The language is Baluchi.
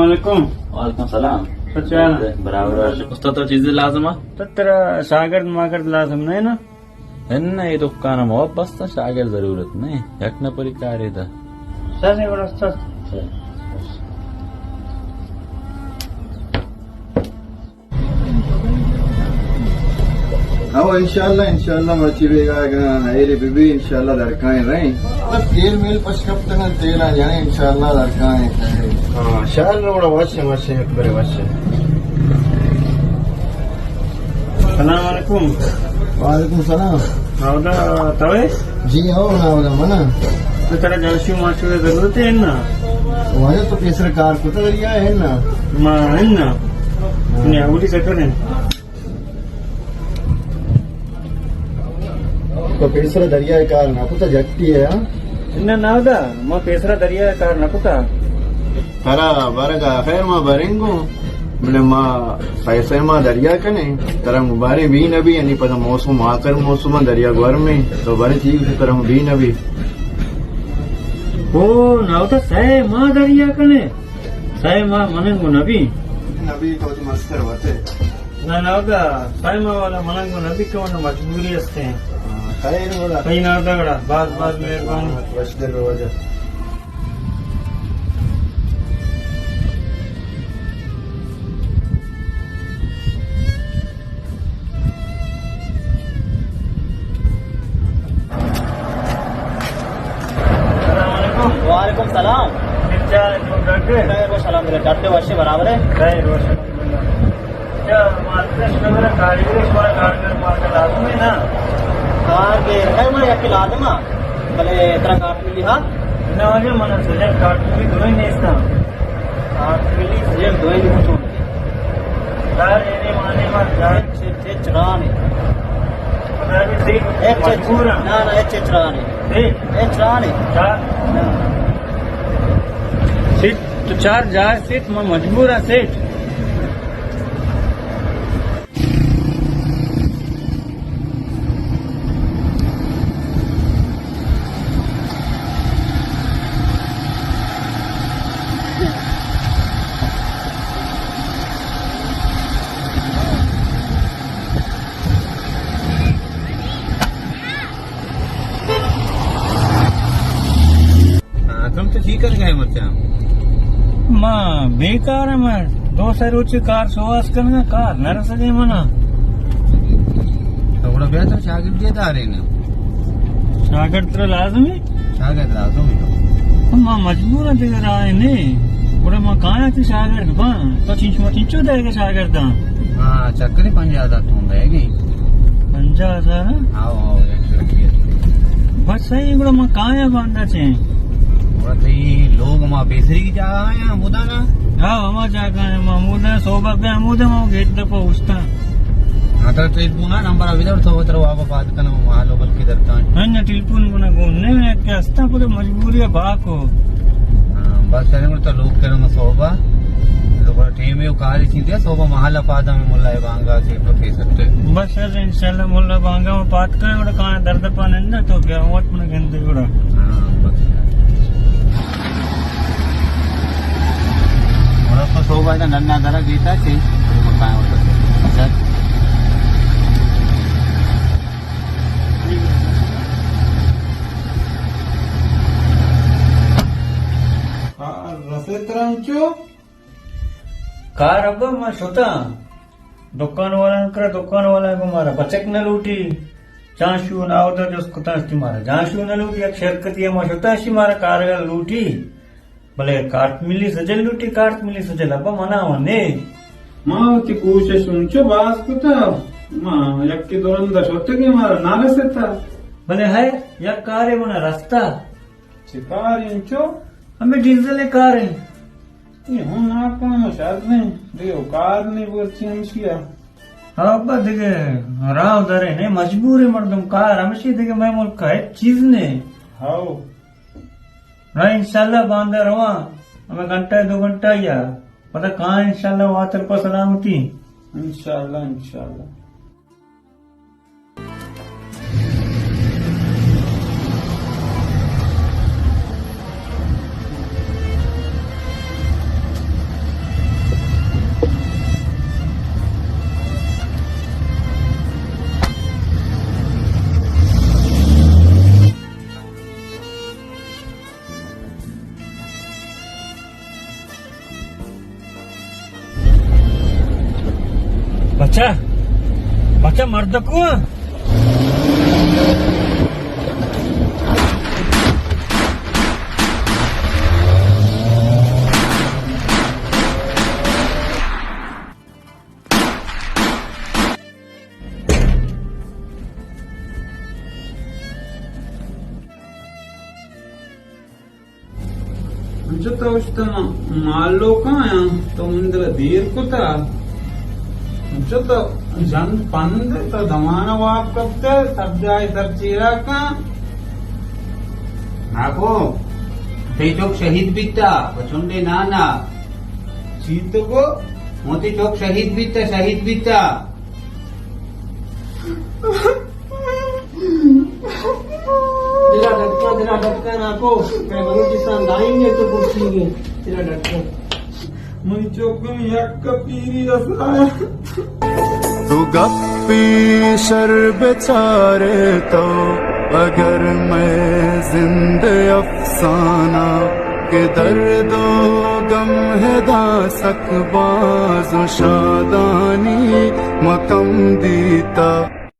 علیکم۔ وعلیکم السلام۔ سچا؟ برابر۔ استاد، تو چیزے لازم ہے؟ تو ترا شاگرد ماگرد لازم نہیں نا؟ اناں، اے دکان ءَ ما وت بستاں، شاگرد ضرورت نہ اِنت، یک نپری کارے داں۔ سر، اے گڑا استاد۔ او انشاءاللہ، انشاءاللہ مرچی بیگاہ اگاں ایرے بہ بی، انشاءاللہ درکائیں رہیں۔ بس تیل میل پش کپتگ اَنت، تیل ءَ جنیں، انشاءاللہ درکائیں۔ ہاں، شہر روڑا وش اِنت، وش اِنت، یک برے وش اِنت۔ السلام علیکم۔ وعلیکم السلام۔ ناودا توئے؟ جی ہو، ناودا من آں۔ تو ترا جانشو مانشو ءِ ضرورت ہے نا؟ واجہ تو پیسر کار کتا دریا ہے نا؟ ما ہے نا۔ ہاں۔ نے اولی چکر ہے۔ تو پیسر دریا کار نہ کتا، جٹی ہے، ہاں؟ نہ، ناودا، ما پیسر دریا کار نہ کتا۔ ترا برگ ءَ خیر ما بریں گوں، بلے ما سئے سئے ماہ دریا کنیں، ترا گوں باریں بی نہ بی، یعنی پدا موسم آخر موسم ءَ دریا گورم ایں، تو باریں چی گوشے ترا گوں بی نہ بی۔ او ناودا سئے ماہ دریا کنیں، سئے ماہ من گوں نہ بی۔ نہ بی تو مستر وتے۔ نہ ناودا سئے ماہ والا من گوں نہ بی کہ من مجبوری است ایں۔ ہاں، خیر والا۔ کئی ناودا گڑا، باز باز مہربانی۔ وش دل روزہ۔ السلام علیکم۔ وعلیکم السلام۔ خیر وش، الحمدللہ۔ ڈاکٹر وش، برابر ہے؟ خیر وش، الحمدللہ۔ کارگر، خیر، منا یکے لازم ہے، بلے ترا کارت ملی ہا؟ نہ، واجہ، منا سجل کارت ملی دوئیں نیستاں۔ کارت ملی سجل دوئیں نیستاں۔ یار، اے نے مانے مت جان۔ ہچ، ہچ راہ نہیں۔ پتہ نہیں، سیٹ، ہچ، ہچ۔ مجبور ہاں۔ نہ، نہ، ہچ، ہچ راہ نہیں۔ سیٹ۔ ہچ راہ نہیں۔ چار۔ نہ۔ سیٹ تو چار جائے سیٹ، میں مجبور ہاں سیٹ۔ ہاں، تم تو چی کنگا ئے مرچاں؟ ما بیکار آں، ما دو سئے روچ کار شوہاز کنگا، کار نہ رسگے منا۔ تو گڑا بیا تو شاگرد دے دارے نا۔ شاگرد ترا لازم ہے؟ شاگرد لازم ہے۔ ما مجبور آں، دگہ راہ نے۔ گڑا ما کایاں تئی شاگرد باں۔ تو چنچو، ما چنچو دئیگے شاگرداں؟ ہاں، چکرے پنجاہ ہزار تومن دئیگے۔ پنجاہ ہزار؟ ہاں، ہاں، یک شو روپیہ۔ بس صحیح، گڑا ما کایاں باندا چیں۔ گڑا تئی لوگ ما پیسری کی جاگہ آیا، ہمودا نا؟ ہاں، ہما جاگہ آیا، ما ہمودا، صوبہ بیا ہمودا، ما گیٹ دپا اوشتاں۔ ہاں، ترا ٹیلیفون آ نمبر آ بدار، تو ترا وابا پاد کناں، ما لوگ بلکہ درکاں۔ ہاں، نہ، ٹیلیفون منا گون نے، کہ استا پدا مجبوری ہے باکو۔ ہاں، بس چلیں گڑا تو لوگ کرو ما صوبہ۔ تو گڑا ٹیم ہے، کاری چیز ہے، صوبہ محلہ پادا میں ملا بانگا سے تو کیسے۔ بس سر، انشاءاللہ ملا بانگا میں پات کریں، گڑا کہاں درد پا نندا تو بیا وقت میں گندے گڑا۔ ہاں، بس۔ اور آپ کا سو بھائی نہ ننا درا گیتا چی، مکان ہوتا۔ ہاں، رسے ترنچو۔ کار ابا ما شتاں۔ دکان والا کرا، دکان والا گو مارا بچک نہ لوٹی۔ جانشو ناودا جست کتاں، اشتی مارا جانشو نہ لوٹی، یک شرکتی ما شتاں، اشتی مارا کارگر لوٹی۔ بلے کارت ملی سجل لوٹی، کارت ملی سجل ابا منا ونے۔ ما وتی کوشش انچو باز کتا، ما یکے دو رندا شتگیں مارا نہ رستا۔ بلے ہے یک کارے منا رستا۔ چہ کار انچو؟ ہمے ڈیزل کار ہیں۔ اے ہوں ناکام و شر نے، دیو کار نے برچی ہمشیا۔ ہاں ابا دگہ راہ درے نے، مجبور ہے مردم، کار ہمشی دگہ مئے ملک کا ہچ چیز نے۔ ہاؤ۔ ہاں انشاءاللہ باندا رواں، ہمیں گھنٹہ دو گھنٹہ یا پتہ کہاں انشاءاللہ واتر پہ سلامتی۔ انشاءاللہ، انشاءاللہ۔ بچا، بچا مردکو۔ انچو تو اشتہ ما-، مالو کایاں، تو من دل دیر کتا۔ انچو تو جند پند، تو دمانا واب کپتے، سب جائے سر چیرا کاں۔ ناکو، تئی چوک شہید بیتا، بچنڈے نانا۔ چی تو گو؟ ہوں تئی چوک شہید بیتا، شہید بیتا۔ دلا ڈٹکا، دلا ڈٹکا ناکو، میں بلوچستان دائیں گے تو پرسیں گے، دلا ڈٹکا۔ منی چوکم یک پیری رسایا۔ تو گپی شر بچارے تو، اگر میں زند افسانہ کہ درد و غم ہے دا سک باز و شادانی مکم دیتا۔